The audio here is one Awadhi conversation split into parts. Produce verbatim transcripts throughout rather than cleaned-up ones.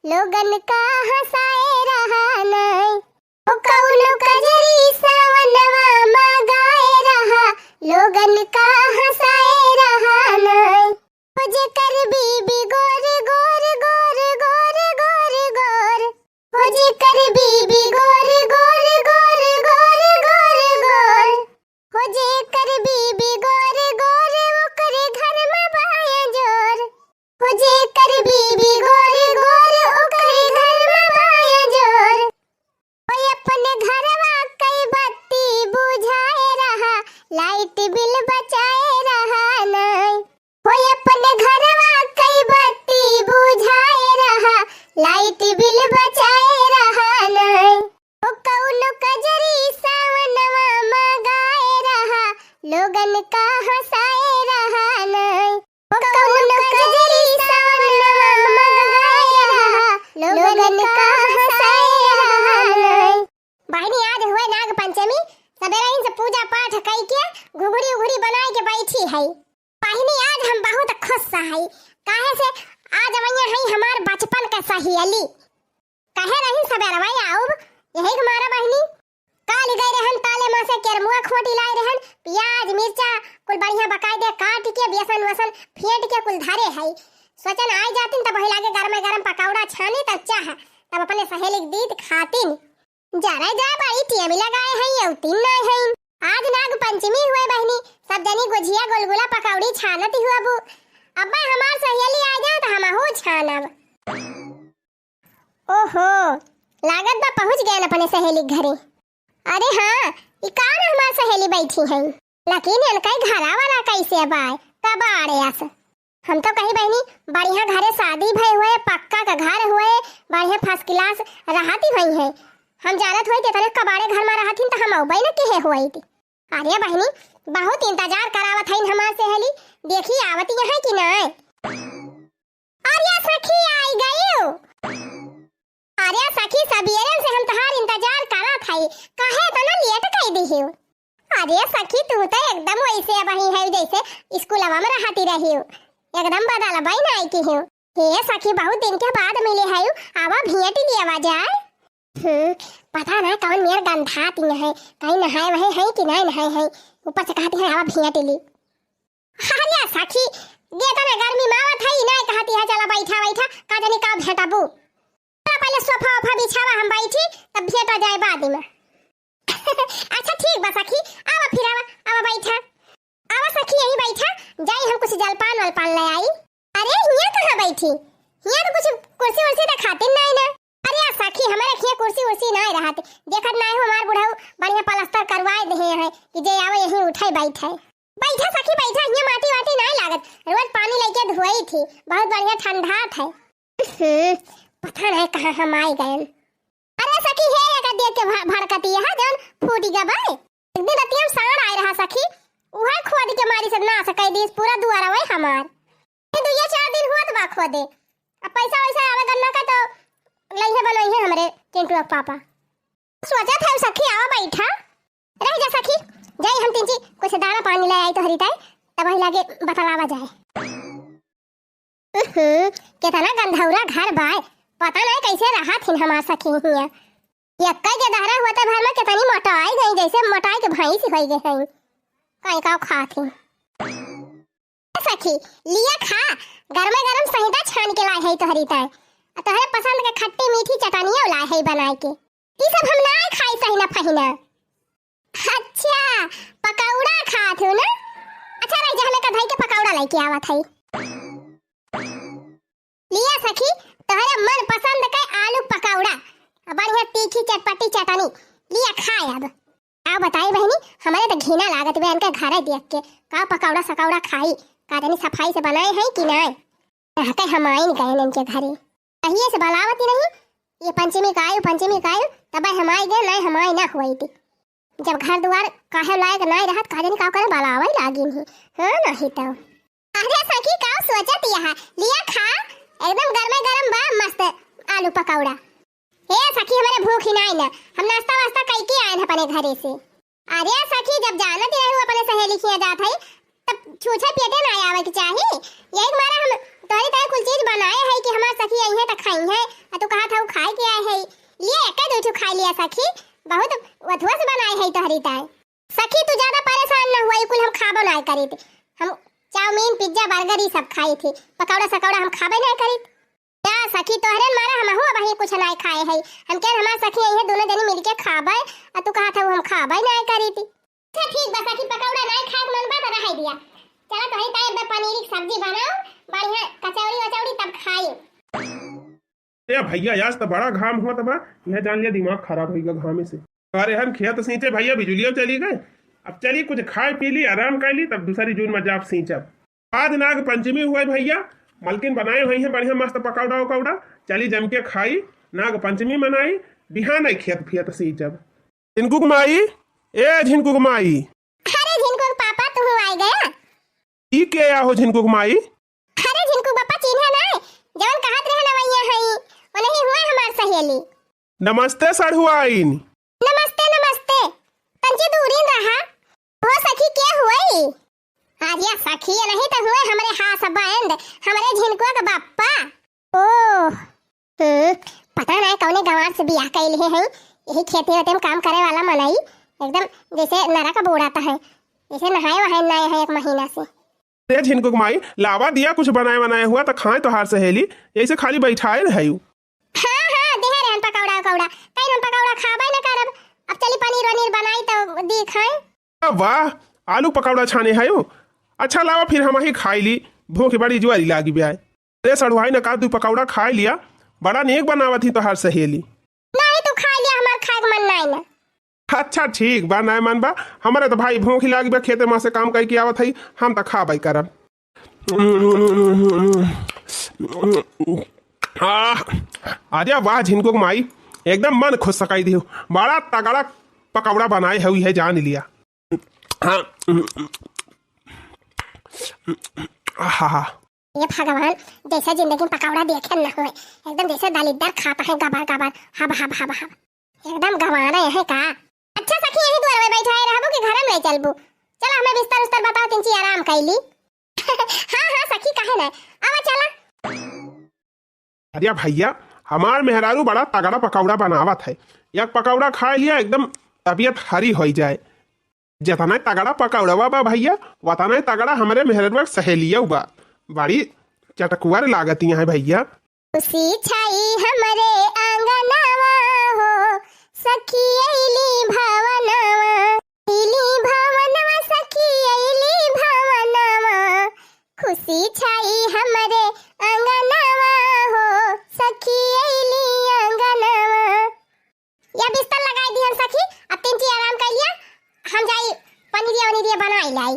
लोगन का हँसाए रहा नाई। ओ कउनो कजरी सावनवा मा गाए रहा, लोगन का हँसाए रहा नाई। ओ जेकर बीबी गोर, गोर, गोर, गोर, गोर, गोर। ओ जेकर बीबी गोर, गोर, गोर, गोर, गोर, गोर। ओ जेकर बीबी गोर, गोर, ओकरे घर मा बाया जोर। ओ जेकर बीबी गोर, गोर, ओकरे घर मा बाया जोर। ओ अपने घरवा कई बत्ती बुझाए रहा, light bill बचाए रहा नाई। हो अपने घरवा कई बत्ती बुझाए रहा, light bill बचाए रहा नाई। ओ कउनो कजरी सावनवा मा गाए रहा, लोगन का हँसाए रहा नाई। ओ कउनो कजरी सावनवा मा गाए रहा, लोगन का हँसाए रहा नाई। बहिनी, आज हुए नाग पंचमी, सबेरहिन से पूजा पाठ कई के घुघुरी उघुरी बनाए के बैठी है। बहिनी, आज हम बहुत खुश हई, काहे से आज अवइया हई हमार बचपन के सहेली। कहे रही सबेरवा आउब, यही के मारा बहिनी। काल गए रहन ताले मा से केरमुआ खोटी लाए रहन, प्याज मिर्चा कुल बढ़िया बकायदे काट के बेसन वेसन फेंट के कुल धरे हई। सोचन आई जातिन तब वही लागे गरमे गरम पकौड़ा छानी तब चाह, तब अपने सहेली के दीत खातिन। जरा जा बड़ी टेम लगाए हई, अउतिन नाय हई। आज नाग पंचमी हुए बहिनी, सब जनी गुझिया, गुलगुला, पकौड़ी छानत हुआ बू। अब्बा हमार सहेली आ जाए तो हमहू छानब। ओहो, लागत बा पहुँच गए अपने सहेली के घरे। अरे हाँ, ई कौन हमार सहेली बैठी है? लेकिन इनका ही घरा वाला कैसे बाय? कबाड़े अस। हम तो कही बहिनी, बढ़िया घरे शादी भई हुए, पक्का का घर हुए, बढ़िया first class रहती हुई है। हम जानत हुई ते तने कबाड़े घर मा रहत हिन तो हम अउबे न किहे हुई थी। अरे बहिनी, बहुत इंतजार करावत हईन हमार सहेली, देखी आवत यहाँ कि नाय। अरे सखी, आई गयू। अरे सखी, सबेरन से हम तोहार इंतजार करत हई, काहे इतना late कई दिहिउ? अरे सखी, तू तो एकदम वैसे अबही है जैसे स्कूलवा में रहती रही हो, एकदम बदलबई नाई की हो। हे सखी, बहुत दिन के बाद मिले है, आवा भेंट लियावा जाए। हम्म, पता ना कौन मेर गंधाती है, कहीं नहाए वहे है कि नहीं नहाए है, ऊपर से कहती है आवा भेंट ली। अरे सखी, ये तो ना गर्मी मावत है, नहीं कहती है चला बैठा बैठा, का जानी का भेंटबू। चला पहले सोफा ओफा बिछावा, हम बैठी, तब भेंटा जाए बाद में। अच्छा ठीक बा सखी, आवा फिर आवा, आवा बैठा। आवा सखी यहीं बैठा, जाई हम कुछ जलपान वलपान ले आई। अरे हियाँ कहाँ बैठी? हियाँ तो कुछ कुर्सी उर्सी देखाते नाई ना। अरे आ सखी, हमारे हियाँ कुर्सी उर्सी नाई रहत, देखत नाई हो हमार बुढ़ऊ बढ़िया पलस्तर करवाए देहे हैं कि जे आवे यहीं उठे बैठे। बैठा सखी बैठा, हियाँ माटी वाटी नाई लागत, रोज पानी लेके धोई थी, बहुत बढ़िया ठंडा है। हम्म, पता नहीं कहाँ हम आई गए। अरे सखी हे, एका देख के भ-, भड़कती है, जौन फूटी गबे। एक दिन रतिया में साँड़ आए रहा सखी, उहे खोद के मारी से नाश कई दिस पूरा दुआरवे हमार। ये दुइया चार दिन होत बा खोदे, अब पैसा वैसा आवे गन्ना का तो लइहे बनइहे हमरे चिंटुआ के पापा। सोचत है सखी, आवा बैठा, रह जा सखी, जाई हम तिनची कुछ दाना पानी ले आई तोहरी ताई, तब वही लागे बतलावा जाए। उहुं, केतना गंधौरा घर बाय, पता नहीं कैसे रहत हिन हमार सखी हियां। यक्कै के दहरा होते भर में केतनी मोटाई गई, जैसे मोटाई के भैंस होई गई हैं। काई काव खात हिन। सखी, लिया खा, गरमे गरम सहिता छान के लाए है तोहरी ताई। आ तोहरे पसंद के खट्टी मीठी चटनिया लाए है बनाए के। ई सब हम नाय खाई सहिना फहिना। अच्छा, पकौड़ा खात हो ना? अच्छा, रह जा, हमें का धई के पकौड़ा लेके आवत है। लिया सखी, तोहरे मन पसंद के आलू पकौड़ा, आ बढ़िया तीखी चटपटी चटनी, लिया खाए अब। का बताई बहिनी, हमरे तो घिना लागत बे इनके घरे देख के, का पकौड़ा सकौड़ा खाई, का जानी सफाई से बनाए हैं कि नाय। रहते हम आइन गए इनके घरे। कहिए से बलावत ही नहीं, ये पंचमी का आयु, पंचमी का आयु, तब हम आई गए, नहीं हम आई ना हुई थी। जब घर दुआर काहे लायक नहीं रहत, का जानी का करे बलावे लागिन ही। हाँ, नहीं तो। अरे सखी, का सोचत यहाँ? लिया खा, एकदम गरमे गरम बा, मस्त आलू पकौड़ा। ए सखी, हमरे भूख ही नहीं ना, हम नाश्ता वास्ता कई के आए हैं अपने घरे से। अरे सखी, जब जानत ही रहू अपने सहेली खिया जात है, तब छूछे पेटे ना आवे के चाही। यही के मारे हम तोहरी ताई कुल चीज बनाए है कि हमार सखी आई है त खाई है, आ पिज्जा, बर्गर ई सब खाई थी, पकौड़ा सकौड़ा हम खाबे नाहीं करी। ना सखी, तोहरे मारे हमहू अबही कुछ नाहीं खाए हई। हम कहे हमार सखी यही दोनों जनी मिलके खाबे, आ तू कहत हऊ हम खाबे नाहीं करी थी। अच्छा ठीक बा सखी, पकौड़ा नाहीं खाए के मन बा त रहे दिया। चला तोहरी ताई अब पनीर की सब्जी बनाओ, बढ़िया कचौड़ी वचौड़ी तब खाई। ए भैया, आज त बड़ा घाम होत बा, यह जान लिया दिमाग खराब होइगा घामे से। अरे हम खेत सींचे भैया, बिजुलिया चली गए। अब चली कुछ खाए पी ली, आराम कर ली, तब दूसरी जून में जाब सींचब। आज नाग पंचमी हुए भैया, मलकिन बनाए हुई हैं बढ़िया मस्त पकौड़ा उकौड़ा, चली जम के खाई, नाग पंचमी मनाई, बिहान आई खेत फियत सींचब। झिनकुक माई, ए झिनकुक माई। अरे झिनकुक पापा, तू आइ गया? ई के या हो झिनकुक माई? अरे झिनकुक पापा, चिन्हे ना, जवन कहत रहे ना वही हई, वो नहीं हुए हमार सहेली। नमस्ते सढ़ुआइन। नमस्ते, नमस्ते। तंची दूरी रहा। हो सखी, के हुई? अरे सखी, ये नहीं तो हुए हमरे husband, हमरे झिनकुआ के बाप्पा। ओह, हम्म, पता नहीं कौने गंवार से बियाह कइले हैं, यही खेती वेते में काम करे वाला मनई, एकदम जैसे नरक बूड़ाता है, जैसे नहाए वहाए ना है एक महीना से। ते झिनकुक माई, लावा दिया कुछ बनाए बनाए हुआ त खाए तोहार सहेली, यही से खाली बैठाए रहयू। हाँ, हाँ, देहे रहन पकौड़ा उकौड़ा। कहीं हम पकौड़ा खाबे न करब। अब चली पनीर वनीर बनाई त दी खाए। वाह, आलू पकौड़ा छाने हयू। अच्छा लावा फिर हमही खाई ली, भूख बड़ी जुआरी लागी ब्याय। अरे सढ़ुआइन, का तू पकौड़ा खाए लिया? बड़ा नेक बनावत ही तोहार सहेली। नहीं, तू खाए लिया, हमार खाए के मन नहीं ना। अच्छा ठीक बा, नाय मन बा, हमरे त भाई भूख लागी बा, खेते मा से काम कइके आवत हई, हम त खाबे करब। आह, अरे वाह झिनकुक माई, एकदम मन खुश सकाई दियो, बड़ा तगड़ा पकौड़ा बनाए हुई है जान लिया। हाँ, आहा। ये भगवान, जैसे जिंदगी में पकौड़ा देखे न होए, एकदम जैसे दलिद्दर खाता है गबर गबर, हब हब हब हब। एकदम गंवारे है का? अच्छा सखी, यही दुआर में बैठा है रहबू कि घर में ले चलबू? चला हमें बिस्तर उस्तर बताओ, तिनची आराम कैली। हाँ हाँ सखी, काहे ना, आवा चला। अरे भैया, हमार मेहरारू बड़ा तगड़ा पकौड़ा बनावत है, एक पकौड़ा खाए लिया एकदम तबीयत हरी होई जाए। जतना तगड़ा पकौड़वा बा भैया, वतना तगड़ा हमरे मेहररुआ के सहेलियो बा। बड़ी चटकुअर लागतिया है भैया। खुशी छाई हमरे आंगनवा हो, सखी अइली भवनवा। अइली भवनवा, सखी अइली भवनवा। खुशी छाई हमरे आंगनवा हो, सखी अइली आंगनवा। या बिस्तर लगाई दिहन सखी, अब तिनची आराम कर लिया, हम जाई पनीरिया वनीरिया बनाई लाई।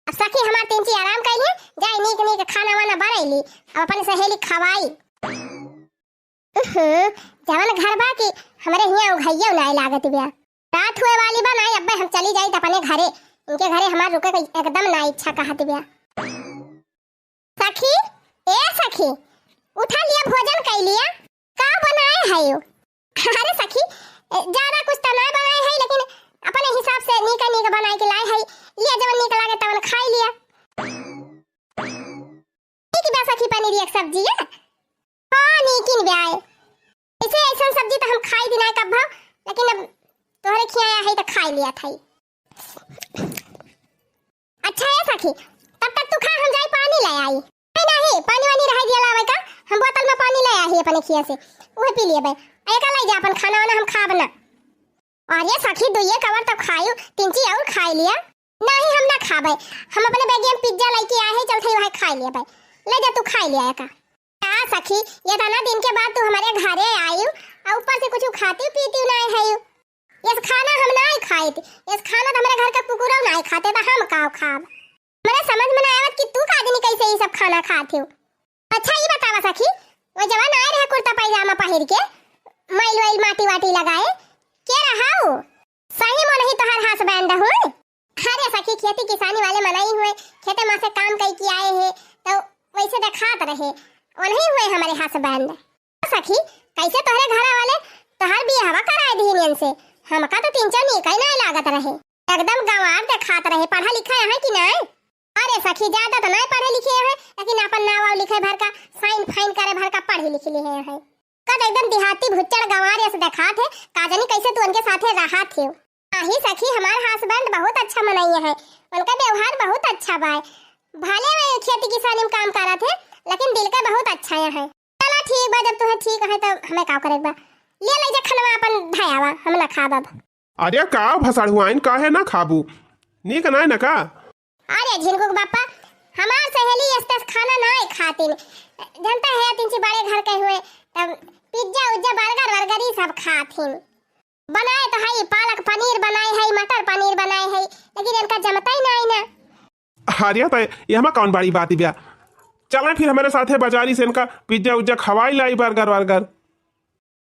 अब सखी हमार तिनची आराम कर लिए, जाई नीक नीक खाना वाना बनाई ली, अब अपने सहेली खवाई। उहुं, जवन घर बा कि हमरे हियां उघैया नाय लागत बिया। रात हुए वाली बा नाय, अब्बे हम चली जाई त अपने घरे, इनके घरे हमार रुके के एकदम ना इच्छा कहत बिया। सखी, ए सखी, उठा लिया, भोजन कइ लिया। का बनाए हयो? अरे सखी, ए, ज्यादा कुछ त ना बनाए है, लेकिन अपने हिसाब से नीक नीक बनाए के लाए है। लिया, जवन नीक लागे तवन खाई लिया। नीक बा सखी, पनीर एक सब्जी है। हाँ, नीकिन बा। ऐसे ऐसन सब्जी त हम खाई भी ना कब, लेकिन अब तोहरे खियाया है त खाई लिया था। अच्छा है सखी, तब तक तू खा, हम जाई पानी ले आई। नहीं, नहीं, पानी वानी रह गया लावे का, हम बोतल में पानी ले आई अपने खिया से, उहे पी लिए बे। एका ले जा अपन खाना वाना, हम खाब ना। अरे सखी, दुइये कवर तब खायू, तिनची और खाई लिया। नहीं, हम ना खाबे, हम अपने बैगिया में पिज्जा लेके आए हैं, चल थे वहाँ खाई लिया बे। ले जा तू खाई लिया एका। का सखी, ये तना दिन के बाद तू हमारे घरे आयू, और ऊपर से कुछ खाती पीती ना है। यस खाना हम नाय खाइत, यस खाना त हमरे घर के कुकुरौ नाय खाते, त हम का खाब? हमरे समझ में ना आवत कि तू का आदमी कैसे ई सब खाना खात हो। अच्छा ई बतावा सखी, वो जवन आए रहे कुर्ता पैजामा पहिर के, मैल वैल माटी वाटी लगाए, के रहा उ? सही में नहीं तोहार husband हुए? अरे सखी, खेती किसानी वाले मनई हुए, खेते में से काम कई के आए हैं, तो वैसे देखात रहे, उन्हीं हुए हमारे husband। सखी, कैसे तोहरे घरा वाले तोहार बियाहवा कराए दिहिन इनसे? हमका तो तिनचा नीक ही नाय लागत रहे, एकदम गंवार देखात रहे। पढ़ा लिखा है कि नाय? अरे सखी, ज्यादा तो नाय पढ़े लिखे हैं, लेकिन अपन नाव वाव लिखे भर का, साइन फाइन करे भर का पढ़ी लिख लिए हैं। कद एकदम देहाती भुच्चड़ गंवार यस देखात है, का जानी कैसे तू उनके साथे रहा थे। आही सखी, हमार husband बहुत अच्छा मनई है, उनका व्यवहार बहुत अच्छा बा। भले वे खेती किसानी में काम करत है, लेकिन दिल का बहुत अच्छा है। चला ठीक बा, जब तुहे ठीक है तो हमें का करे बा, ले ले जा खनवा अपन धयावा, हम ना खाब अब। अरे का भसड़ुआइन, काहे ना खाबू? नीक नाय न का? अरे झिनकू के बापा, हमार सहेली एस तेस खाना नाय खातिन। जनता है, तिनची बड़े घर के हुए, तब पिज्जा उज्जा, बर्गर वर्गर ई सब खातिन। बनाए तो हई, पालक पनीर बनाए हई, मटर पनीर बनाए हई, लेकिन इनका जमता ही नाय ना। अरे तो एहमा कौन बड़ी बात बा? चला फिर हमरे साथे बाजारी से इनका पिज्जा उज्जा खवाई लाई, बर्गर वर्गर।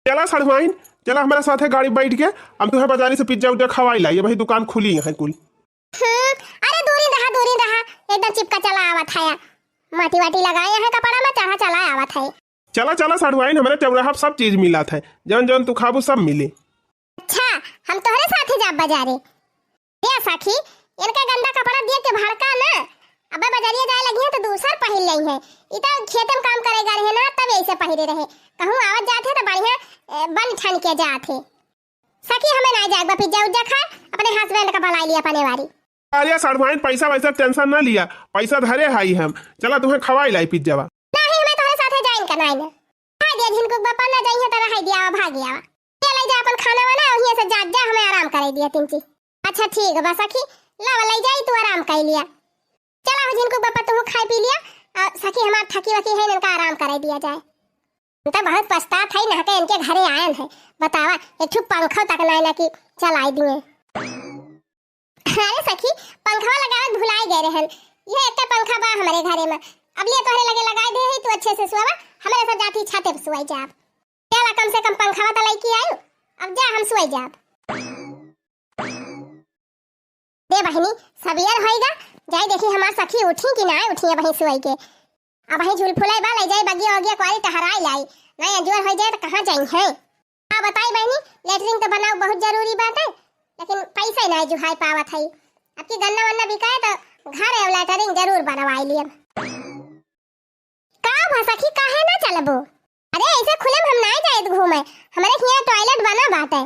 चला सड़ुआइन, चला हमरे साथे गाड़ी बैठ के, हम तुहे बाजारी से पिज्जा उज्जा खवाई लाई, अबही दुकान खुली है कुल। हम्म, अरे दूरी रहा, दूरी रहा, एकदम चिपका चला आवत है। माटी वाटी लगाए हैं कपड़ा में, चढ़ा चला आवत है। चला, चला सड़ुआइन, हमरे चौराहा पे सब चीज मिलत है, जौन जौन तू खाबू सब मिली। अच्छा, हम तोहरे साथे जाब बाजारे। ए सखी, इनका गंदा कपड़ा देख के भड़का ना। अबे बजरिया जाए लगी है तो दूसर पहिर लई है। ई तो खेते में काम करे गा रहे ना, तब ऐसे पहिरे रहे। कहूँ आवत जात है तो बढ़िया, ए, बन ठन के जात है। सखी, हमें ना जाए बा पिज्जा उज्जा खाए, अपने हस्बैंड का बुलाई लिया अपने वारी। अरे सड़ुआइन, पैसा वैसा टेंशन ना लिया, पैसा धरे हाई हम। चला तुहे खवाई लाई पिज्जावा। नहीं, हमें तोहरे साथे जाइन का नाई ना। कह दिया झिनकू के बापा ना जाइए तो रह दिया, भाग गया। ले ले जा अपन खाना वाना, वहीं से जा, जा, हमें आराम करे दिया तिनची। अच्छा ठीक बा सखी, लावा ले जाई, तू आराम कर लिया। चला हो झिनकू बापा, तू खाए पी लिया, आ सखी हमार थकी वकी है, इनका आराम करे दिया जाए। हम तो बहुत पछतात है, नहा के इनके घरे आयन है। बतावा, एक ठो पंखो तक नाय ना कि चलाई दिए। अरे सखी, पंखवा लगावत भुलाई गए रहन। ये एक पंखा बा हमरे घरे में, अब लिए तोहरे लगे लगाई दे है, तू अच्छे से सोवा, हमरे सब जाती छाते पे सोई जाब। चला, कम से कम पंखवा तो लइके आयु, अब जा हम सोई जाब। दे बहिनी, सबेर होइगा, जाई देखी हमार सखी उठी कि ना उठी है बहिन सोई के। अब वही झुलफुलाई बा, ले जाई बगिया वगिया कुआरी टहराई लाई, ना अंजोर हो जाए तो कहाँ जाई है। का बताई बहिनी, लेटरिन तो बनाओ बहुत जरूरी बाटे, लेकिन पैसा ही ना जुहाई पावत है। अब की गन्ना वन्ना बिकाए तो घर है लेटरिन जरूर बनवाई लिए। का भा सखी, काहे ना चलबो? अरे ऐसे खुले में हम नाय जाइत घूमे, हमरे हियाँ टॉयलेट बना बाटे।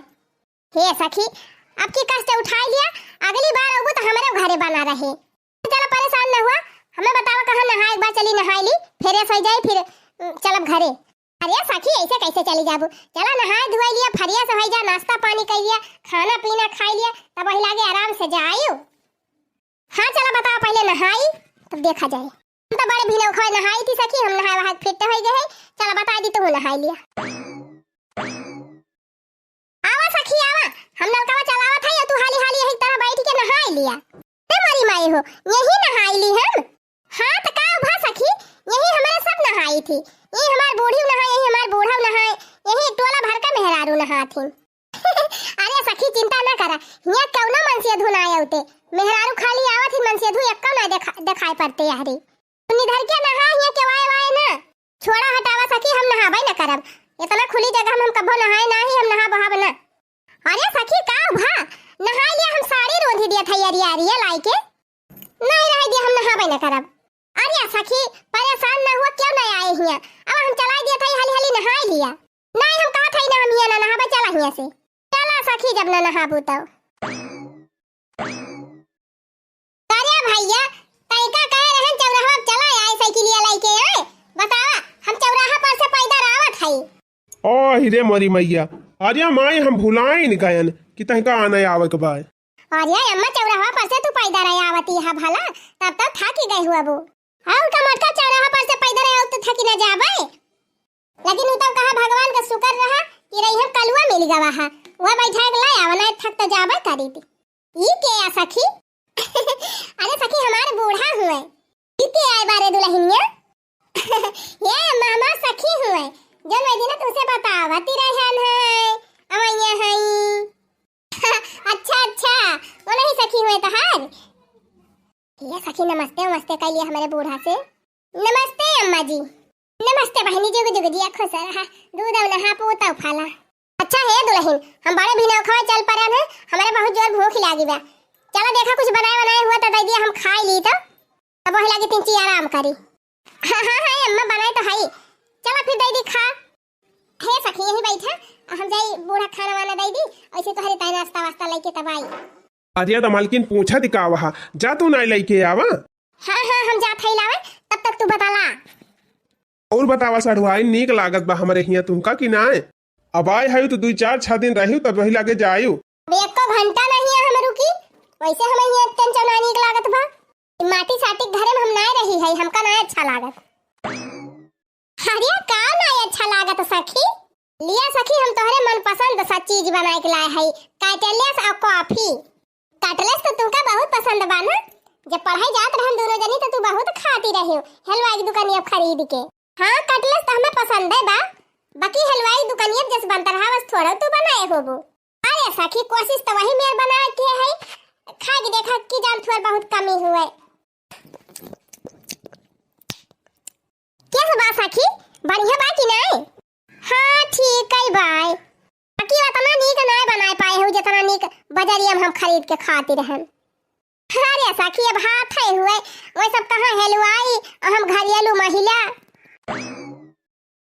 हे सखी, अब की कष्ट उठाई लिया, अगली बार अबू तो हमरे घरे बना रहे। चलो परेशान न हुआ, हमें बतावा कहाँ नहाए, एक बार चली नहाई ली, फ्रेश हो जाई, फिर उम, चलब घरे। अरे सखी, ऐसे कैसे चली जाबू? चला नहाए धोए लिया, फ्रेश हो जा, नाश्ता पानी कर लिया, खाना पीना खाई लिया, तब वही लागे आराम से जायु। हाँ चला बतावा पहले नहाई, तब देखा जाए। हम तो बड़े भिनौखवा नहाई थी सखी, हम नहाए वहाए फिट हो गए हैं। चला बताई दी, तू नहाई लिया। आवा सखी आवा, हम नलकावा चलावत है, तू हाली हाली यही तरह बैठ के नहाई लिया। ते मरी माई हो, यही नहाई ली हम। हाँ तो का भा सखी, यही हमारे सब नहाई थी। यही हमार बूढ़ी नहाए, यही हमार बूढ़ा नहाए, यही टोला भर का मेहरारू नहात ही। अरे सखी चिंता ना करा, हियाँ कौनो मनसेधू ना आए उते। मेहरारू खाली आवत ही, मनसेधू एक्का ना देखा, देखाई पड़ते यारी। तू निधर के नहा, हियाँ के वाए वाए ना। छोड़ा हटावा सखी, हम नहाबे ना करब। इतना खुली जगह में हम कभो नहाए ना ही, हम नहा बहाब ना। अरे सखी का भा, नहाई लिया, हम साड़ी रोंधी दिया था यारी यारी लाई के। नहीं रह दिया, हम नहाबे ना करब। अरे सखी, परेशान ना हुआ, क्यों नहीं आए हियाँ? अब हम चलाई दिया था, हाली हाली नहाई लिया। नहीं, हम कहा था ही ना, हम हियाँ ना नहाबे, चला हियाँ से। चला सखी, जब ना नहाबू तब। अरे भैया, तैका कहे रहन चौराहा चला आए साइकिलिया लेके, आए? बतावा, हम चौराहा पर से पैदल आवत हई। ओ हिरे मोरी मैया, अरे माई, हम भुलाइन गयन कि तैका आने आवे के बा। अरे अम्मा, चौराहा पर से तू पैदल रहे आवती है भला, तब तो थकी गई हुआ वो। और का मटका चौराहा पर से पैदल रहे तो थकी ना जाबे। लेकिन उ तब कहा भगवान का शुक्र रहा कि रही हम कलुआ मिल गवा है, वह बैठा के ले आवा, ना थक तो जाबे करी थी। ई के आ सखी? अरे सखी, हमार बूढ़ा हुए। ई के आए बारे दुल्हनिया? ये मामा सखी हुए, जो मैं दिन तुझसे बतावती रहन है, अवैया हई। अच्छा, अच्छा, वो नहीं सखी हुए तहार? ये सखी नमस्ते, नमस्ते कह लिया हमारे बूढ़ा से। नमस्ते अम्मा जी। नमस्ते बहनी, जुग जुग जिया, खुश रहा, दूध अउ नहा पूत अउ फला। अच्छा हे दुल्हन, हम बड़े भिनौखवा चल पड़न है, हमारे बहुत जोर भूख लागी बा। चला देखा कुछ बनाए बनाए हुआ तो दे दिया, हम खाई ली तो, तब वही लागे तीन ची आराम करी। हाँ, हाँ, हाँ, अम्मा बनाए तो हई। चला फिर दे दी खा। हे सखी, यहीं बैठा, हम जाई बूढ़ा खाना वाना दे दी, ऐसे तोहरे ताई नाश्ता वास्ता लेके तब आई। अरे तो मालकिन पूछा दिकावा, जा तू ना लेके आवा। हाँ, हाँ, हम जात हई लावे, तब तक तू तला। और बतावा सढ़ुआइन, नीक लागत बा हमरे हियाँ तुमका कि नाय? अब आए हयू तो दुई चार छह दिन रहियो, तब वही लागे जायू। अब एको घंटा नहीं है हम रुकी, वैसे हमें हियाँ चनचना नीक लागत बा। ई माटी साटी के घरे में हम नाय रही है, हमका नाय अच्छा लागत। अरे का नाय अच्छा लागत सखी? लिया सखी, हम तोहरे मनपसंद सा चीज बनाए के लाए हई, कैटलेस और कॉफी। कैटलेस तो तुमका बहुत पसंद बा ना? जब पढ़ाई जात रहन दोनों जनी तो तू बहुत खाती रही हो, हलवाई की दुकानिया खरीद के। हाँ, कैटलेस तो हमें पसंद है बा, बाकी हलवाई की दुकानिया जस बनता रहा बस थोड़ा तू बनाए होबो। अरे सखी, कोशिश तो वही मेर बनाए के है, खा के देखा कि जान थोड़ बहुत कमी हुए। कैसे बा सखी, बढ़िया बा कि नाय? हाँ, ठीक है बाय। बाकी उतना नीक नाय बनाए पाए हो जितना नीक बजरिया में हम खरीद के खाती रहन। अरे सखी, अब हाथ है हुए, वो सब कहाँ हेलवाई, हम घरेलू महिला।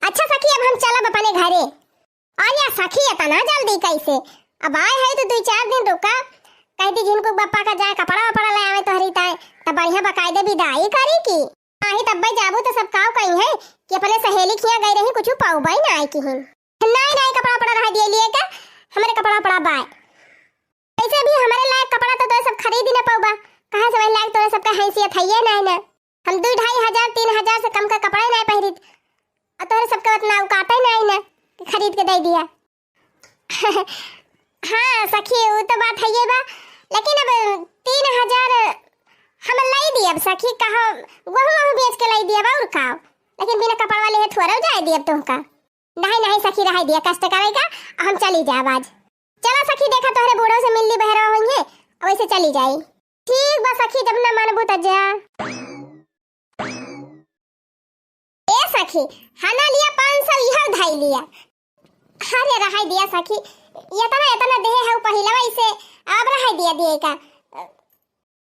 अच्छा सखी, अब हम चलब अपने घरे। अरे सखी, इतना जल्दी कैसे? अब आए है तो दो चार दिन रुका। कह दी झिनकू बप्पा का जाए कपड़ा वपड़ा ले आवे तोहरी ताए, तब बढ़िया बकायदे विदाई करी की। नाही तब्बे जाबू तो सब काव कही है कि अपने सहेली खिया गई रही, कुछ पाऊ बाई ना आए की हिन। नहीं, नहीं, कपड़ा वपड़ा रह दिए लिए का, हमारे कपड़ा वपड़ा बाय। वैसे भी हमारे लायक कपड़ा तो तोरे सब खरीद ही ना पाउबा, कहाँ से वही लायक तोरे सबका हैसियत है ये नहीं ना। हम दो ढाई हजार, तीन हजार से कम का कपड़ा ही नहीं पहरी, और तोरे सबका उतना औकात ही नहीं ना कि खरीद के दे दिया। हाँ सखी, वो तो बात है ये बा, लेकिन अब तीन हजार हम लाई दियब सखी, कहा वहू वहू बेच के लाई दियब और का, लेकिन बिना कपड़ा वाले है थोड़ा जाए दियब तुमका। नहीं, नहीं सखी, रहाई दिया, कष्ट करेगा, हम चली जाब आज। चला सखी, देखा तोहरे बूढ़ो से मिल ली, बहरवा होइहे, वैसे चली जाई। ठीक बा सखी, जब ना मानबू त जा। ए सखी, हना लिया पाँच सौ, इहौ धाई लिया। अरे रहाई दिया सखी, इतना, इतना देहे हौ पहिलवा इसे, अब रहाई दिया दिए का।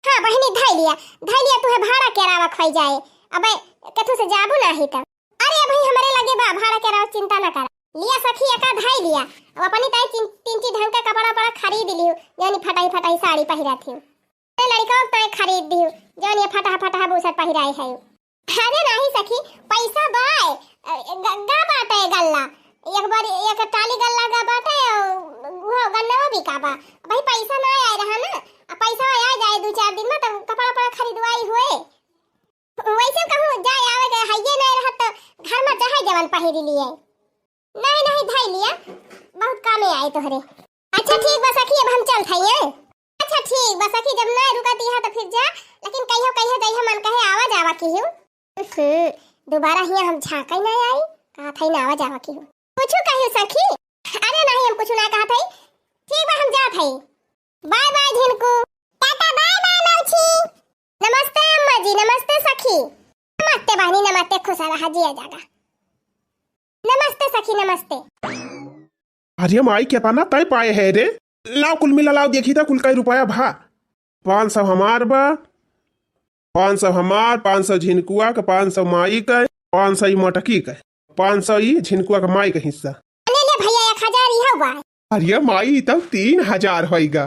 हाँ बहिनी, धाई लिया, धाई लिया, तुहे भाड़ा केरावा खोई जाए। अबे, कथू से जाबू नाही त। अरे अबही हमरे लगे बा, भाड़ा केरावा चिंता ना करा। लिया सखी, एका धाई लिया। अब अपनी ताई तीन, तीन चीज ढंग का कपड़ा वपड़ा खरीद लियो, जौन फटाई फटाई साड़ी पहिरा थी। अरे लड़का ताई खरीद दियो, जौन ये फटहा फटहा बूसर पहिराए है। अरे नाही सखी, पैसा बाय, ग-, गा बाटे गल्ला। एक बार एक टाली गल्ला गा बाटे, वो गन्नवा भी का बा। भाई पैसा ना आए रहा ना, अब पैसा आ जाए दो चार दिन में, तब कपड़ा वपड़ा खरीदवाई हुए। वैसे कहूँ जाए आवे के हइये नहीं रहत, तो घर में चाहे जवन पहिरी लिए। नहीं, नहीं, धाई लिया, बहुत कामे आई तोहरे। अच्छा, ठीक बा सखी, अब हम चलत हई, हैं? अच्छा, ठीक बा सखी, जब ना रुकती है तो फिर जा, लेकिन कहियो, कहियो जइहा मन कहे आवा जावा किहू। हम्म, दोबारा हिया हम झांके ना आई, कहा था ना आवा जावा किहू। कुछ कहियो सखी? अरे नहीं, हम कुछ ना कहा था। ठीक बा, हम जात हई। बाय बाय झिनकू। टाटा बाय बाय मौसी। नमस्ते अम्मा जी, नमस्ते सखी। नमस्ते बहनी, नमस्ते, खुश रहा, जिया जागा। नमस्ते सखी, नमस्ते। अरे माई, केतना तय पाए है रे? लाओ कुल मिला, लाओ देखी था कुल कई रुपया भा। पाँच सौ हमार बा, पाँच सौ हमार, पाँच सौ झिनकुआ के, पाँच सौ माई के, पाँच सौ ई मोटकी के, पाँच सौ ई झिनकुआ के माई के हिस्सा। ले ले भैया, एक हजार इहो बा। अरे माई, ई तब तीन हजार होइगा।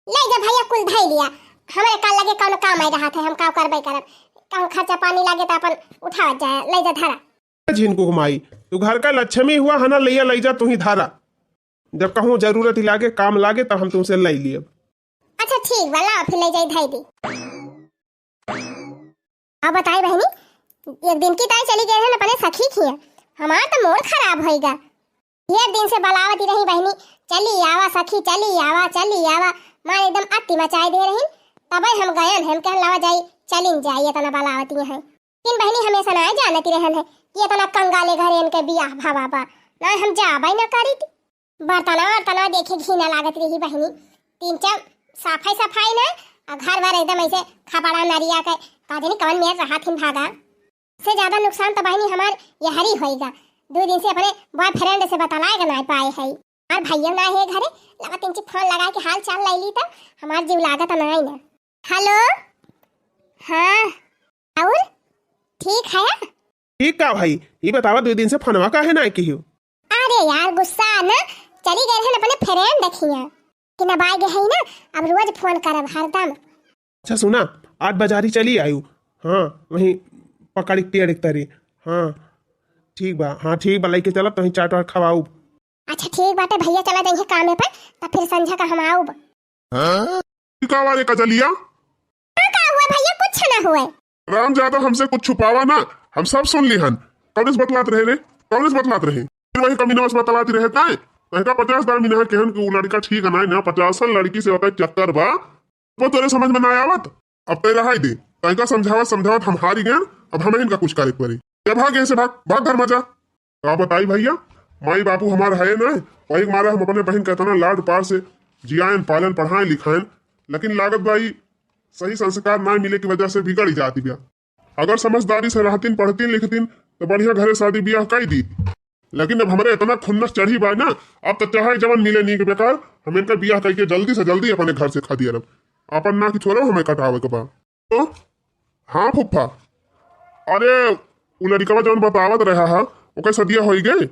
ले जा भैया, कुल धई लिया। हमरे का लगे कौनो काम आई रहा था, हम का करबे करब। कौन खर्चा पानी लागे तो अपन उठावत जाए, ले जा धरा। झिनकू के माई, तू घर का लक्ष्मी हुआ है ना, लइया लइ जा, तू ही धारा। जब कहूँ जरूरत ही लागे, काम लागे, तब हम तुमसे लइ लियब। अच्छा ठीक बा, लाओ फिर ले जाई धई दी। अब बताई बहनी, एक दिन की ताई चली गई है अपने सखी खिया, हमार तो मूड खराब होइगा। ढेर दिन से बलावती रही बहनी, चली आवा सखी, चली आवा, चली आवा, मार एकदम अति मचाई दे रही। तबे हम गयन, हम कहन लावा जाई, चलिन जाई, इतना बलावती है। लेकिन बहनी हमेशा ना जानती रहन है कि इतना कंगाले घरे इनके बियाह भावा बा, ना हम जाबे ना करीत। बर्तनवा वर्तनवा देखे घिना लागत रही बहिनी। तीन चार सफाई सफाई ना, आ घर भर एकदम ऐसे खपड़ा नरिया के, का जानी कवन मेर रहा थिन भागा। से ज्यादा नुकसान तो बहिनी हमार यहरी होइगा। दो दिन से अपने बॉयफ्रेंड से बतलाए के ना पाए है। और भैया ना है घरे, लगा तीन चार फोन लगा के हाल चाल ले ली तो हमार जीव लागत ना है ना। हेलो, हाँ, और ठीक है? ठीक का भाई, ये बतावा दो दिन से फोनवा काहे ना कियो? अरे यार, गुस्सा न, चली गए हन अपने फ्रेंड देखिया कि ना बाय गए है ना, अब रोज फोन करब हरदम। अच्छा सुना, आज बाजारी चली आयु, हाँ, वहीं पकड़ के टेढ़ तरी। हाँ, ठीक बा, हाँ, ठीक बा, लइके चलब, तोहीं चाट वाट खवाउब। अच्छा, ठीक बाटे भइया, चला जइहे कामे पर, तब फिर संझा का हम आउब। हाँ? ई का बा रे कजलिया? हाँ, का हुआ भइया? कुछ ना हुआ। राम ज्यादा हमसे कुछ छुपावा ना, हम सब सुन लिहन। कौन से बतलात रहे रे? कौन से बतलात रहे? फिर वही कमीनवा से बतलात रहे ताय। तहका पचास दामिन है केहन कि उ लड़का ठीक है ना, ना पचासन लड़की से ओकर चक्कर बा। वो तोरे समझ में ना आवत, अब तय रहाई दे। तहका समझावत समझावत हम हारी गए, अब हम इनका कुछ करे के पड़ी। जा भाग यहाँ से, भाग, भाग घर में जा। का बताई भइया, माई बापू हमार है ना, वही मारे हम अपने बहिन का इतना लाड पार से जियाएन, पालन, पढ़ाएन, लिखाएन, लेकिन लागत बा ई सही संस्कार ना मिले की वजह से बिगड़ जाती बिया। अगर समझदारी से रहतीन, पढ़तीन, लिखतीन, तो बढ़िया घरे शादी बियाह कई दी। लेकिन अब हमरे इतना खुन्नस चढ़ी बा ना, अब तो चाहे जवन मिले नीक बेकार, हम इनका बियाह करके जल्दी से जल्दी अपने घर से खदेरब। अपन ना कि थोड़ा हमें कटावे के बा। तो हाँ फूफा, अरे उ लड़िकवा जौन बतावत रहा हा, ओकर सदिया होई गए?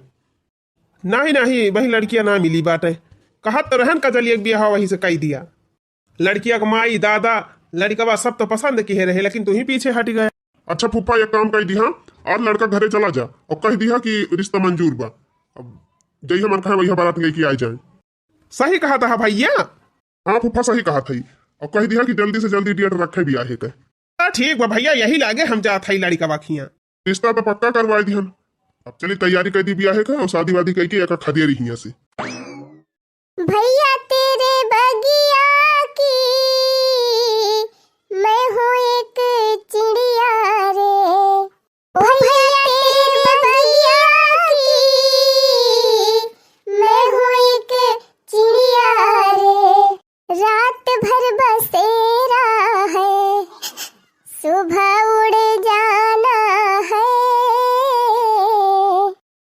नहीं, नहीं, वही लड़किया ना मिली बाटे। कहत तो रहन कजलिया के बियाह वही से कई दिया। लड़किया के माई, दादा, लड़िकवा सब तो पसंद किहे रहे, लेकिन तू ही पीछे हट गए। अच्छा फूफा, एक काम कई दिहा, आज लड़का घरे चला जा और कह दिहा कि रिश्ता मंजूर बा। अब जइहे मन कहे वही बारात लेके आ जाए। सही कहा था भइया। हाँ फूफा, सही कहा था। और कह दिहा कि जल्दी से जल्दी डेट रखे बियाहे के। हाँ, ठीक बा भइया, यही लागे हम जात हई लड़िकवा खिया। रिश्ता तो पक्का करवाए दिहन। अब चली तैयारी कर दी बियाहे का और शादी वादी करके एक खदेरी हिया से। भैया तेरे बगिया की मैं हूँ एक चिड़िया रे। ओ भैया तेरे बगिया की मैं हूँ एक चिड़िया रे। रात भर बसेरा है, सुबह उड़ जाना है।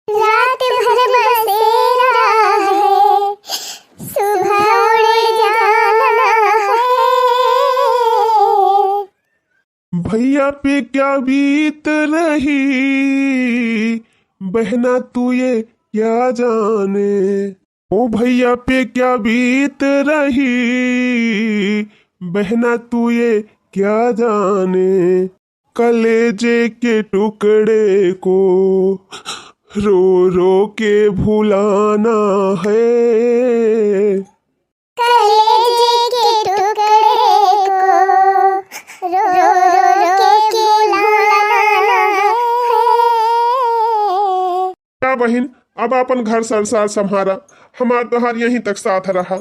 रात भर बसेरा है, सुबह उड़ जाना है। भैया पे क्या बीत रही, बहना तू ये क्या जाने। ओ भैया पे क्या बीत रही, बहना तू ये क्या जाने। कलेजे के टुकड़े को रो रो के भुलाना है। कलेजे के टुकड़े को रो रो के भुलाना है। का बहिन, अब आपन घर संसार संभारा, हमार तोहार यहीं तक साथ रहा।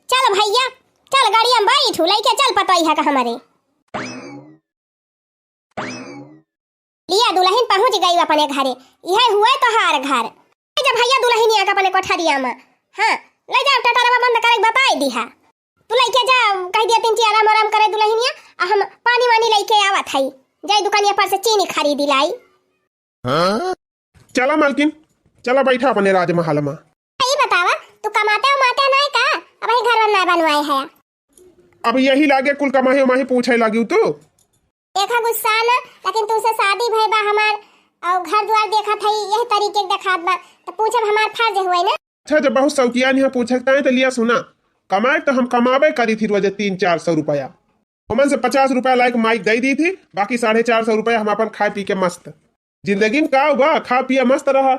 चल भैया, चल गाड़िया में बैठू, लइके चल पतोहिया का हमरे। लिया दुलहिन पहुँच गई अपने घरे, इहे हुए तोहार घर। ले जा भैया दुलहिनिया का अपने कोठरिया में। हाँ, ले जा, टटरवा बंद करे के बताई दिहा। तू लइके जा, कह दिया तीन चार आराम आराम करे दुलहिनिया, आ हम पानी वानी लइके आवत हई, जाई दुकानिया पर से चीनी खरीदी लाई। चला मालकिन, चला बैठा अपने राजमहल में। ई बतावा, तू कमाते उमाते नाय का? अबहीं घर वर नाय बनवाए है। अब यही लागे कुल कमाही उमाही पूछे लागी तू। देखा गुस्सा न, लेकिन तुमसे शादी भई बा हमार, और घर द्वार देखत हई, यही तरीके के देखात बा, तो पूछब हमार फर्ज हुए ना। अच्छा, जब बहुत शौकिया नहीं पूछे के ताई, तो लिया सुना, कमाए तो हम कमाबे करी थी रोजे तीन चार सौ रुपया, ओमन से पचास रुपया लायक माइक दे दी थी, बाकी साढ़े चार सौ रुपया हम अपन खाए पी के मस्त। जिंदगी में का बा, खा पिया मस्त रहा।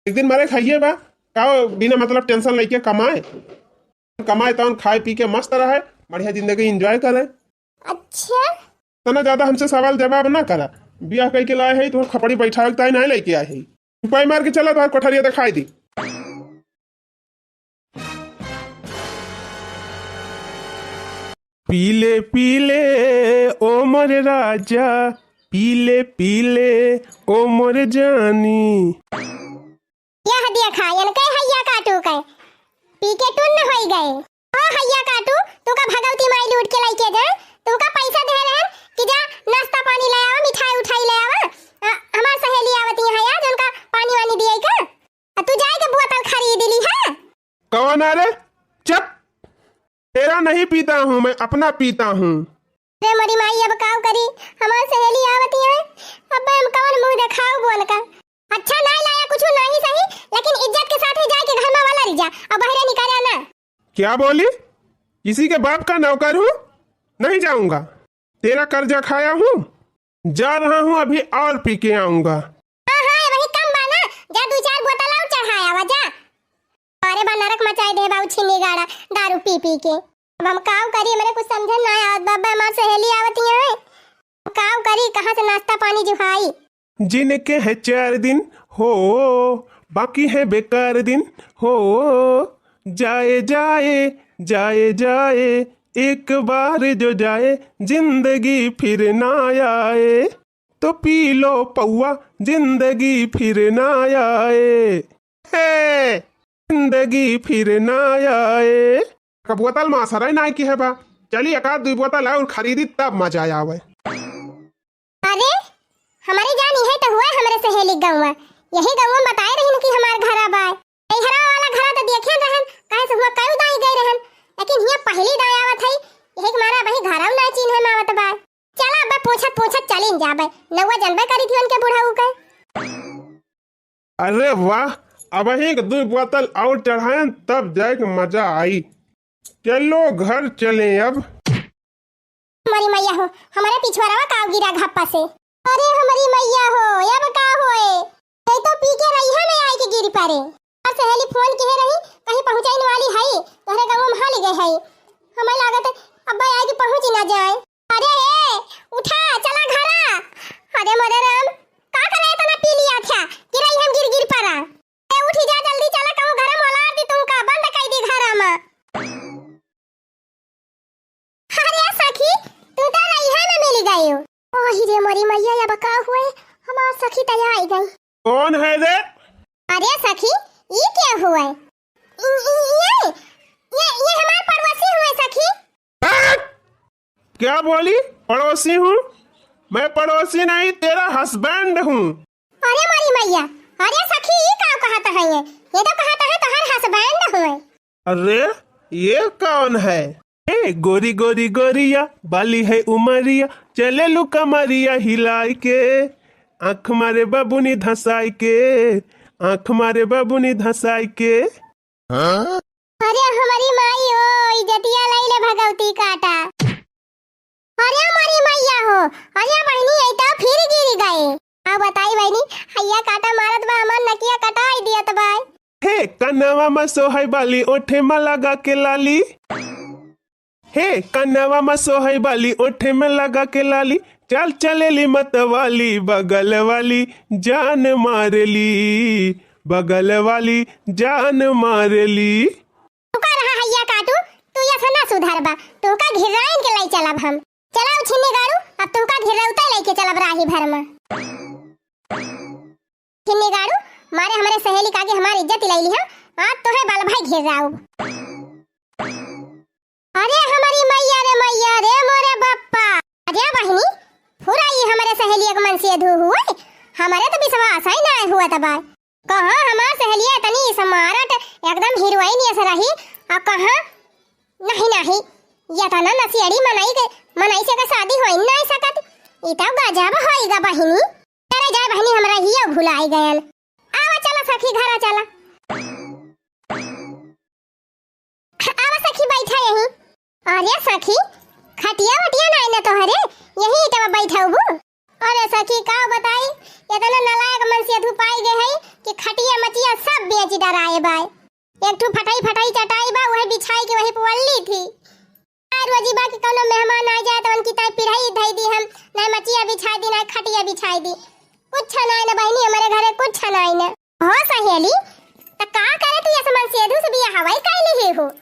एक दिन मरे खाइए बा, का बिना मतलब टेंशन लेके कमाए, कमाए तौन खाए पी के मस्त रहे, बढ़िया जिंदगी एंजॉय करे। अच्छा। इतना ज्यादा हमसे सवाल जवाब ना करा, बियाह कई के लाए है तो खपड़ी बैठावे के ताई नहीं लेके आए है। उपाय मार के चला, तोहर कोठरिया दिखाई दी। पीले पीले ओ मोर राजा, पीले पीले ओ मोर जानी। यह देखा, इनके हैया काटू के पी के टुन्न होई गए। ओ हैया काटू, तू का भगवती माई लूट के लइके जाए, तू का पैसा दे रहन कि जा नाश्ता पानी ले आवा, मिठाई उठाई ले आवा। अ, हमार सहेली आवती है आज, उनका पानी वानी दिए का? आ तू जाए के बोतल खरीद ली है। कौन आ रे? चुप। तेरा नहीं पीता हूँ मैं, अपना पीता हूँ। रे मोरी माई, अब काव करी, हमार सहेली आवती है, अब हम कौन मुंह देखाओ बोल का? अच्छा, नहीं लाया कुछ नहीं सही, लेकिन इज्जत के साथ ही जाए के घर में वाला रह जा और बहरे निकाला ना। क्या बोली? किसी के बाप का नौकर हूँ, नहीं जाऊंगा। तेरा कर्जा खाया हूँ। जा रहा हूँ, अभी और पी के आऊंगा। हाँ, हाँ, ये वही कम बा ना, जा दू चार बोतल और चढ़ाया आवा, जा। अरे बा नरक मचाई दे बाऊ छिन्नी गाड़ा दारू पी पी के। अब हम काव करी, हमरे कुछ समझे ना आवत बा, बा हमार सहेली आवत ही है। काव करी, कहाँ से नाश्ता पानी जुहाई? जिनके है चार दिन हो, बाकी है बेकार दिन हो। जाए, जाए, जाए, जाए, एक बार जो जाए, जिंदगी फिर ना आए। तो पी लो पौआ, जिंदगी फिर ना आए। हे, जिंदगी फिर ना आए। का बोतल मा असरई नाई की है बा। चली एक आध दुई बोतल और खरीदी तब मजा आवे। अरे, हमरी जान इहे तो हुआ हमरे सहेली गौवा। यही गौवा में बताए रही न कि हमार घरा बाय। नैहरा वाला घरा तो देखे रहन, कहे से हुआ कई दाई गए रहन, लेकिन हिया पहली दाई आवत है, यही के मारा वही घरा ना चिन्हे में आवत बाय। चला अब पूछत पूछत चलिन जाबे, नौवा जनबे करी थी उनके बुढ़ऊ के। अरे वाह, अबहीं के दुई बोतल और चढ़ायन तब जाए के मजा आई। चलो घर चलें अब। हमारी मैया हो, हमारे पिछवारवा काव गिरा घप्पा से। अरे हमारी मैया हो, अब का होए? ये तो पी के रहिया में आए के गिर पड़े। और सहेली फोन किहे रही, कहीं पहुँचाइन वाली है, तोहरे गाँव में हाली गए है। हमें लागत है अब्बा आए के पहुँच ही ना जाए। अरे ए, उठा, चला घरा। अरे मोरे राम, का करे इतना पी लिया था कि रही हम गिर गिर पड़ा। ए, उठी जा जल्दी, चला कहूँ घर में ओलार दी तुमका, बंद कर दी घर में। अरे सखी, तू तो रही है में मिल गई हो। ओही रे मोरी मैया, अब का हुए, हमार सखी तो आई गई। कौन है रे? अरे सखी, ये क्या हुआ है? ये, ये, ये, ये, ये हमार पड़ोसी हुए सखी। हट! क्या बोली? पड़ोसी हूँ? मैं पड़ोसी नहीं, तेरा हस्बैंड हूँ। अरे मोरी मैया, अरे सखी, ये का कहत है ये? ये तो कहत है तोहर हस्बैंड हुए। अरे, ये कौन है? ए, गोरी गोरी गोरिया, बाली है उमरिया, चले लू कमरिया हिलाई के, आँख मारे बबुनी धसाई के, आँख मारे बबुनी धसाई के। हाँ? अरे हमारी माई हो, इज्जतिया लाई ले भगवती काटा। अरे हमारी मैया हो, अरे बहनी, आई तो फिर गिर गए। आ बताई बहनी, हैया काटा मारत बा, हमार नकिया कटाई दियत बा। हे कनवा में सोहई बाली, ओठे में लगा के लाली। हे कनवा में सोहई बाली, ओठे में लगा के लाली। चाल चलेली मत वाली, बगल वाली जान मारेली, बगल वाली जान मारेली। तू का रहा हैया काटू, तू ये से ना सुधरबा, तू का घिर्राइन के लाई चलब हम। चला उ छिन्नी गाड़ू, अब तू का घिर्रौता लेके चलब राही भर में। छिन्नी गाड़ू, मारे हमरे सहेली का आगे हमार इज्जत लाई लिहा, आज तोहे बाल भाई घिर्राउब। अरे हमारी मैया रे मैया रे मोरे बप्पा। अरे बहिनी, फुरा ई हमरे सहेली एक मन से धू हुए, हमरे तो विश्वास ही ना हुआ तबा। कहाँ हमार सहेलिया इतनी smart, एकदम हीरोइन जैसे रही, और कहाँ, नहीं, नहीं, ये तो ना नशेड़ी मनई के, मनई से के शादी होई नहीं सकत। ई तो गजब होई गा बहिनी। अरे जाए बहिनी, हमरा हियो भुलाई गयल। आवा चला सखी, घरा चला। आवा सखी, बैठा यहीं। अरे सखी, खटिया वटिया नाई न तोहरे, यहीं ईटवा बैठउबू? अरे सखी, का बताई, इतना नालायक मन से अधू पाई गए है कि खटिया मचिया सब बेच डराए बाय। एक ठू फटाई फटाई चटाई बा, वही बिछाई के वही पवली थी। आ रोजी बा कि कौनो मेहमान आ जाए तो उनकी ताई पिढ़ाई धई दी हम, नाई मचिया बिछाई दी, नाई खटिया बिछाई दी। कुछ नाई न बहिनी, हमारे घरे कुछ नाई न। हो सहेली, त का करे तू ऐसे मन सेधू से बियाह हवाई कैली ही हो?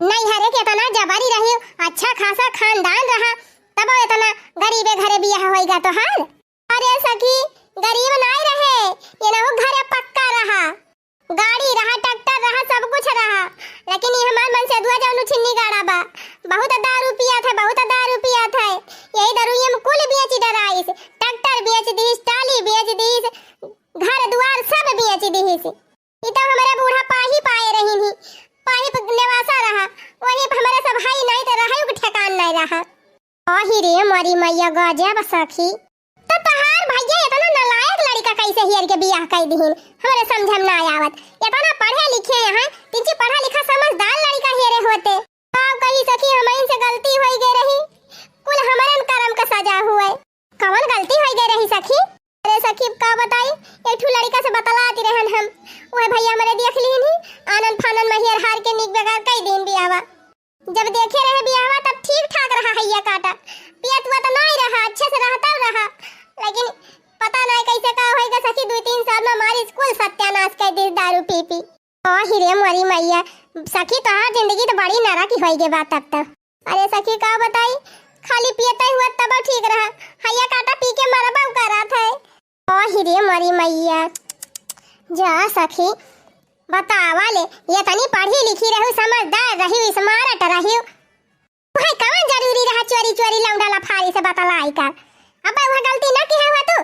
नैहरे के इतना जबरी रही, अच्छा खासा खानदान रहा, तब इतना गरीबे घरे बियाह होइगा तोहार? अरे सखी, गरीब नाई रहे, ये नहु घर पक्का रहा, गाड़ी रहा, ट्रैक्टर रहा, सब कुछ रहा, लेकिन ये हमार मन से दुआ जौन छिन्नी गाड़ा बा, बहुत दारू पिया था, बहुत दारू पिया था, यही दारू ये में कुल बेच डराइस, ट्रैक्टर बेच दीस, टाली बेच दीस, घर दुआर सब बेच दीस। ई तो हमारे बूढ़ा पाही पाए रही थी, पाही प-, नेवासा रहा, वही प-, हमारे सब हाई नहीं तो रहे के ठेकान नहीं रहा। आही रे मोरी मैया, गजब सखी। तो तहार भैया इतना नालायक लड़का कैसे हियर के बियाह कर दिहिन, हमारे समझ में ना आवत। इतना पढ़े लिखे हैं, तिनची पढ़ा लिखा समझदार लड़का हियरे होते। का कही सखी, हमइन से गलती होई गए रही, कुल हमरन करम का सजा हुए। कवन गलती होइ गए रही सखी? अरे सखी, अब का बताई, एक ठू लड़िका से बतलाती रहन हम, वह भइया हमरे देख लिहिन ही, आनन फानन महियर हार के नीक बेकार कई दिन बियाहवा। जब देखे रहे बियाहवा तब ठीक ठाक रहा हैया काटा, पियत हुआ तो नाहीं रहा, अच्छे से रहता रहा, लेकिन पता नाहीं कैसे का होइगा सखी, दुइ तीन साल में हमारी कुल सत्यानाश कर दी दारू पी पी। ओ हिरे मोरी मैया, सखी तोहार जिंदगी तो बड़ी नरक ही होइगे बा तब तो। अरे सखी का बताई, खाली पियते हुआ तब ठीक रहा, हैया काटा पी के मरबा करत है। ओ हिरे मोरी मैया, जा सखी, बतावा ले, ये तनी पढ़ी लिखी रहू, समझदार रही, smart रही, वह कवन जरूरी रहा चोरी चोरी लौंडा लफारी से बतलाई का? अब वह गलती ना किहे हुआ तू,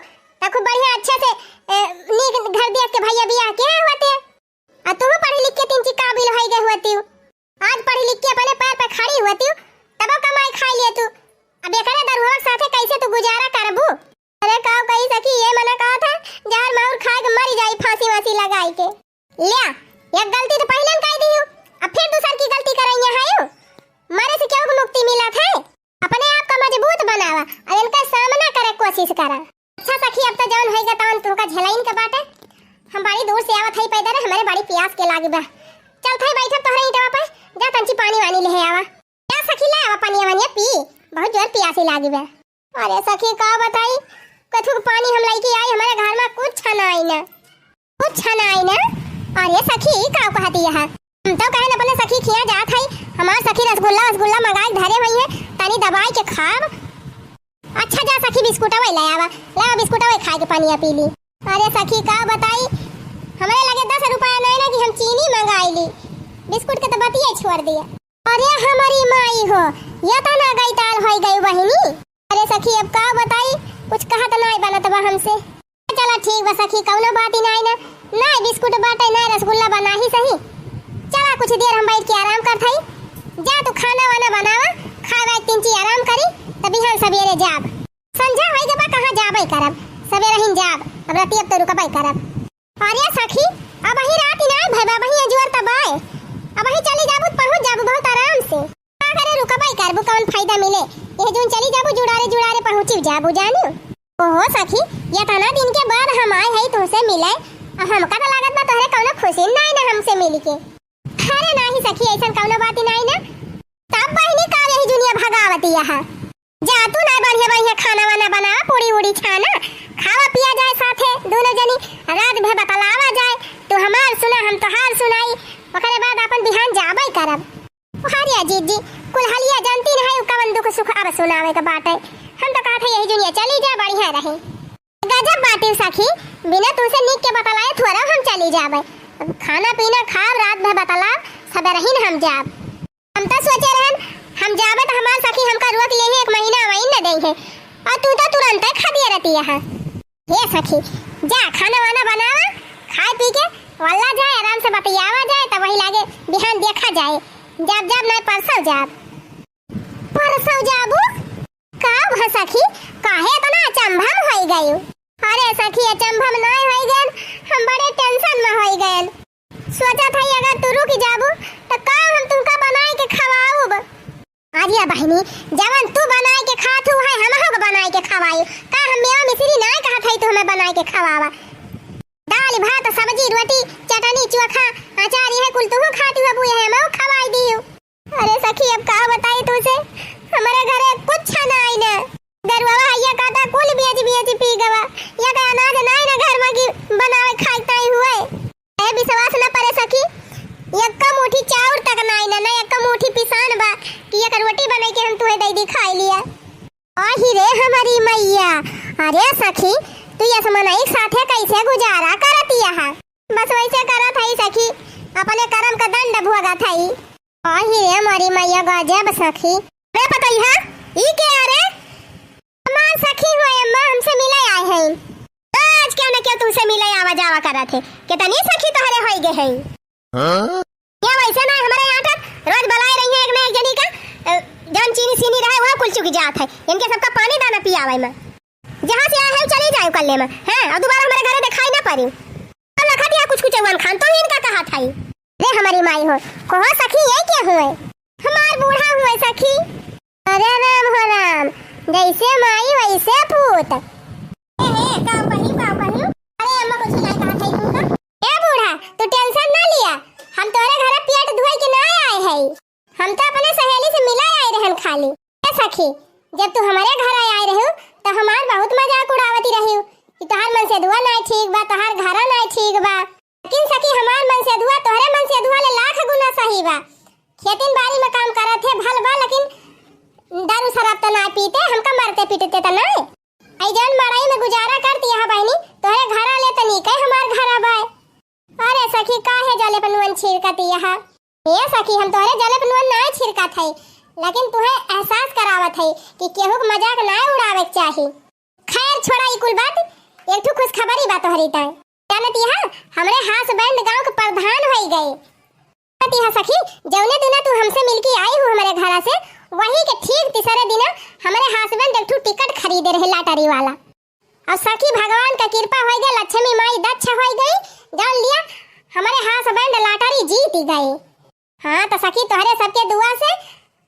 तो खूब बढ़िया अच्छे से, ए, नीक घर देख के भइया बियाह किहे हुआ ते। आ तू पढ़ी लिख के तीन चीज काबिल होइ गए हुआ तू। आज पढ़ी लिख के अपने पैर पे खड़ी हुआ तू, तब कमाई खाई लिए तू। अब एकरे दरुआ के साथे कैसे तू गुजारा करबू? अरे का कही सखी, ये मना कहा था, जहर माहुर खाए के मरी जाई फांसी वांसी लगाई के। ल्या, एक गलती तो पहिले न कह दी हूँ, अब फिर दूसर की गलती करइया है यू। मरे से केहू के मुक्ति मिलत है? अपने आप का मजबूत बनावा और इनका सामना करे कोशिश करा। अच्छा सखी, अब तो जौन होइगा तौन तुमका झेलाइन के बाटे। हम बड़ी दूर से आवत हई पैदल, हमरे बड़ी प्यास के लागी बा। चल थाई बैठब तोहरे ईंटवा पे, जा तंची पानी वानी ले आवा। जा सखी, ले आवा पानी वानी पी, बहुत जोर प्यासी लागी बा। अरे सखी का बताई, कथू के पानी हम लइके आई, हमरे घर में कुछ नाई ना, कुछ नाई ना। अरे सखी का कहती है, हम तो कहन अपने सखी खिया जात हई, हमार सखी रसगुल्ला वसगुल्ला मंगाई धरे हुई है, तनी दबाई के खाब। अच्छा जा सखी बिस्कुटवा ले आवा, ले आवा बिस्कुटवा खाए के पानी पी ली। अरे सखी का बताई, हमरे लगे दस रुपया नाई ना कि हम चीनी मंगाई ली, बिस्कुट के तो बतिये छोड़ दिया। अरे हमारी माई हो, ये तो ना गई ताल होई गई बहिनी। अरे सखी अब का बताई, कुछ कहत नाई बनत बा हमसे। चला ठीक बा सखी, कौनो बात ही नाई ना, नाई बिस्कुट बाटे, नाई रसगुल्ला बा, नाहीं सही। चला कुछ देर हम बैठ के आराम करत हई, जा तू खाना वाना बनावा, खाए वाए तीन चीज आराम करी, तब बिहान सवेरे जाब। संझा होई गबा, कहाँ जाबे करब, सवेरे ही जाब, अब रतिया अब तो रुकबे करब। अरे सखी, अबही रात ही नाई भइबा, अबही अजुअर तब आए, अबही चली जाबू त पहुँच जाबू बहुत आराम से। का करे रुकबे करबू, कौन फायदा मिले, यह जून चली जाबू जुड़ारे जुड़ारे पहुँची जाबू जानियो। ओहो सखी, ये तना दिन के बाद हम आए हई तुमसे मिले, अब हमका तो लागत बा तोहरे कौनो खुशी नाई ना हमसे मिली के। अरे नाहीं सखी, ऐसन कौनो बात ही नाई ना। तब बहिनी का यही जुनिया भगावती यहाँ। जा तू ना बढ़िया बढ़िया खाना वाना बनावा, पूड़ी उड़ी छाना, खावा पिया जाए साथे दोनों जनी, रात भर बतलावा जाए, तू हमार सुना हम तोहार सुनाई, ओकरे बाद अपन बिहान जाबे करब। अरे जीजी, कुल हलिया जानती न है, कवन दुख सुख अब सुनावे के बाटे। हम तो कहत है यही जुनिया चली जा, बढ़िया रही। गजब बाटी सखी, बिना तुमसे नीक के बतलाए थोड़ा हम चली जाबे। खाना पीना खाब, रात भर बतलाब, सबेरहिन हम जाब। हम तो सोचे रहन, हम जाबे तो हमार सखी हमका रोक लेही, एक महीना वहीं न देइहे, और तू तो तुरंते खा दिए रहती है। हे सखी, जा खाना वाना बनावा, खाए पी के वल्ला जाए, आराम से बतियावा जाए, तब वही लागे बिहान देखा जाए। जाब जाब नाई परसों जाब। परसों जाबू? का भा सखी, काहे इतना अचंभा में होई गयू? अरे सखी, अचंभा में नाई होई गयन, हम बड़े tension में होई गयन। सोचत हई अगर तू रुक जाबू त का हम तुमका बनाई के खवाउब? अरे बहिनी, जवन तू बनाई के खात हू है हमहू के बनाई के खवाई। का हम मेवा मिश्री नाई कहत हई तू हमें बनाई के खवावा? दाल भात सब्जी रोटी चटनी चोखा अचार यह कुल तू खाती हबू, यह हमहू खवाई दियो। अरे सखी, अब का बताई तुमसे, हमारे घरे कुछ नाई ना। दरुआ हैया काटा कुल बेच बेच पी गवा। या का अनाज नाई ना घर में की बनावे खाए ताई हुए। ए विश्वास न परे सखी, यक्का मुट्ठी चाउर तक नाई ना, ना यक्का मुट्ठी पिसान बा कि एक रोटी बनाई के हम तुहे दे दी खाई लिया। आही रे हमारी मैया, अरे सखी, तू यस मनई के साथे कैसे गुजारा करत यहा? बस वैसे करत हई सखी, अपने करम का दंड भोगत हई। आही रे हमारी मैया, गजब सखी। अरे पतैया, ई के अरे? हमार सखी हो अम्मा, हमसे मिले आए हैं। आज क्या न क्या तुमसे मिले आवा जावा करत है। कितनी सखी तोहरे होई गए हैं। हाँ? या वैसे ना हमारे यहाँ तक रोज बुलाए रही है एक ना एक जनी का, अ, जौन चीनी सीनी रहे वह कुल चुक जात है। इनके सबका पानी दाना पियावे में। जहाँ से आए हैं चली जाए कल्ले में, हैं, और दोबारा हमारे घरे दिखाई ना पड़ी। अब लखा दिया कुछ कुछ चौवन खान तो ही इनका कहा था ही। रे हमारी माई हो, कहो सखी ये क्या हुए? हमार बूढ़ा हुए सखी। अरे राम हो राम, जैसे माई वैसे पूत। ए, हे, का कही, का कही? अरे अम्मा, कुछ नाहीं कहत है तुमका। ए बूढ़ा, तू tension ना लिया, हम तोहरे घरे पेट धोए के ना आए हई, हम तो अपने सहेली से मिले आए रहन खाली। ए सखी, जब तू हमरे घरे आए रहू, त हमार बहुत मजाक उड़ावती रहियो कि तोहार मनसेधुआ नाहीं ठीक बा, तोहार घरा नाहीं ठीक बा। लेकिन सखी, हमार मनसेधुआ तोहरे मनसेधुआ ले लाख गुना सही बा। खेतिन बारी में काम करत है, भल बा, लेकिन दारू शराब त ना पीते, हमका मारते पीटते त ना। आई जौन मड़ई में गुजारा करती है बहिनी, तोहरे घरा ले त नीके हमार घरा बा। अरे सखी, काहे जले पर नून छिड़कती है? ए सखी, हम तोहरे जले पर नून ना छिड़कत है, लेकिन तुहे एहसास करावत है कि केहू के मजाक ना उड़ावे के चाही। खैर छोड़ा ई कुल बात, एक ठो खुशखबरी बा तोहरी ताईं। जानत हया, हमरे husband गाँव के प्रधान होई गए। जानत हया सखी, जौने दिना तू हमसे मिलके आई हू हमरे घरा से, वही के ठीक तीसरे दिना हमरे husband एक ठो टिकट खरीदे रहे lottery वाला। अउर सखी, भगवान का कृपा होई गए, लक्ष्मी माई दक्ष होई गई, जान लिया हमरे husband lottery जीत गए। हाँ, त सखी, तोहरे सबके दुआ से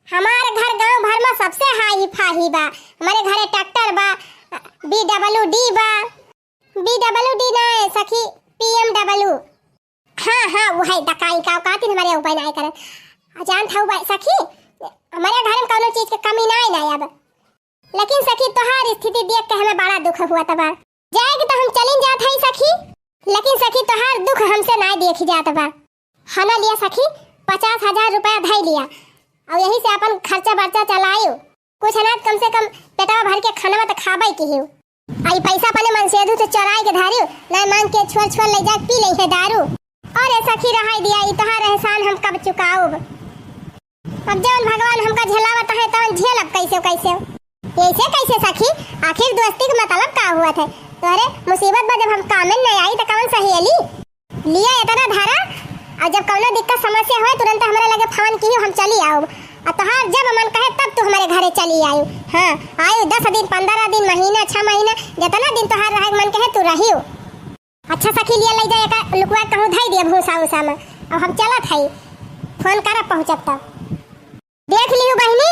हमार घर गाँव भर में सबसे हाई फाही बा। हमरे घरे tractor बा, B W D बा, B W D ना है सखी, P M W। हाँ, हाँ, वो है डकाई का औकात ही हमारे ऊपर ना करे। आ, जानत हऊ बा सखी, हमरे घर में कौनो चीज के कमी ना है ना अब। लेकिन सखी, तोहार स्थिति देख के हमें बड़ा दुख हुआ तबा। जाए के तो हम चलिन जात हई सखी, लेकिन सखी, तोहार दुख हमसे ना देख जात बा। हना लिया सखी, पचास हजार रुपया धई लिया, अउर यही से अपन खर्चा बर्चा चलायु। कुछ अनाज कम से कम पेटवा भर के खानवा त खाबे की हिउ। आई पैसा अपने मनसेधु से चोराई के धारिउ, ना मांग के छोर छोर ले जाके पी ले है दारू। अरे सखी, रहाई दिया, ई तोहार एहसान हम कब चुकाउब? अब जौन भगवान हमका झेलावत है, तौन झेलब कैसे कैसे। ऐसे कैसे सखी? आखिर दोस्ती के मतलब का हुआ थे? तोहरे मुसीबत में जब हम कामे न आई, तो कौन सहेली? लिया इतना धारा, और जब कौनो दिक्कत समस्या होए, तुरंत हमरे लगे फोन कियो, हम चली आउब। और तोहार जब मन कहे, तब तू हमरे घरे चली आयु। हाँ, आयु दस दिन, पन्द्रह दिन, महीना, छह महीना, जितना दिन तोहार रहे के मन कहे, तू रहियो। अच्छा सखी, लिया ले जा, एका लुकवा कहूँ धई दिया भूसा उसा में। अब हम चलत हई, फोन करब पहुँचब तब। देख लिहू बहिनी,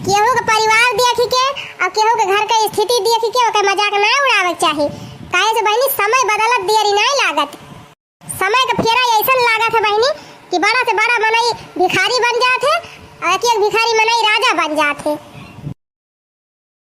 केहू के परिवार देख के और केहू के घर के स्थिति देख के ओकर मजाक ना उड़ावे के चाही। काहे से बहिनी, समय बदलत देरी ना लागत। समय के फेरा ऐसन लागत है बहिनी कि बड़ा से बड़ा मनई भिखारी बन जात है और एक एक भिखारी मनई राजा बन जात है।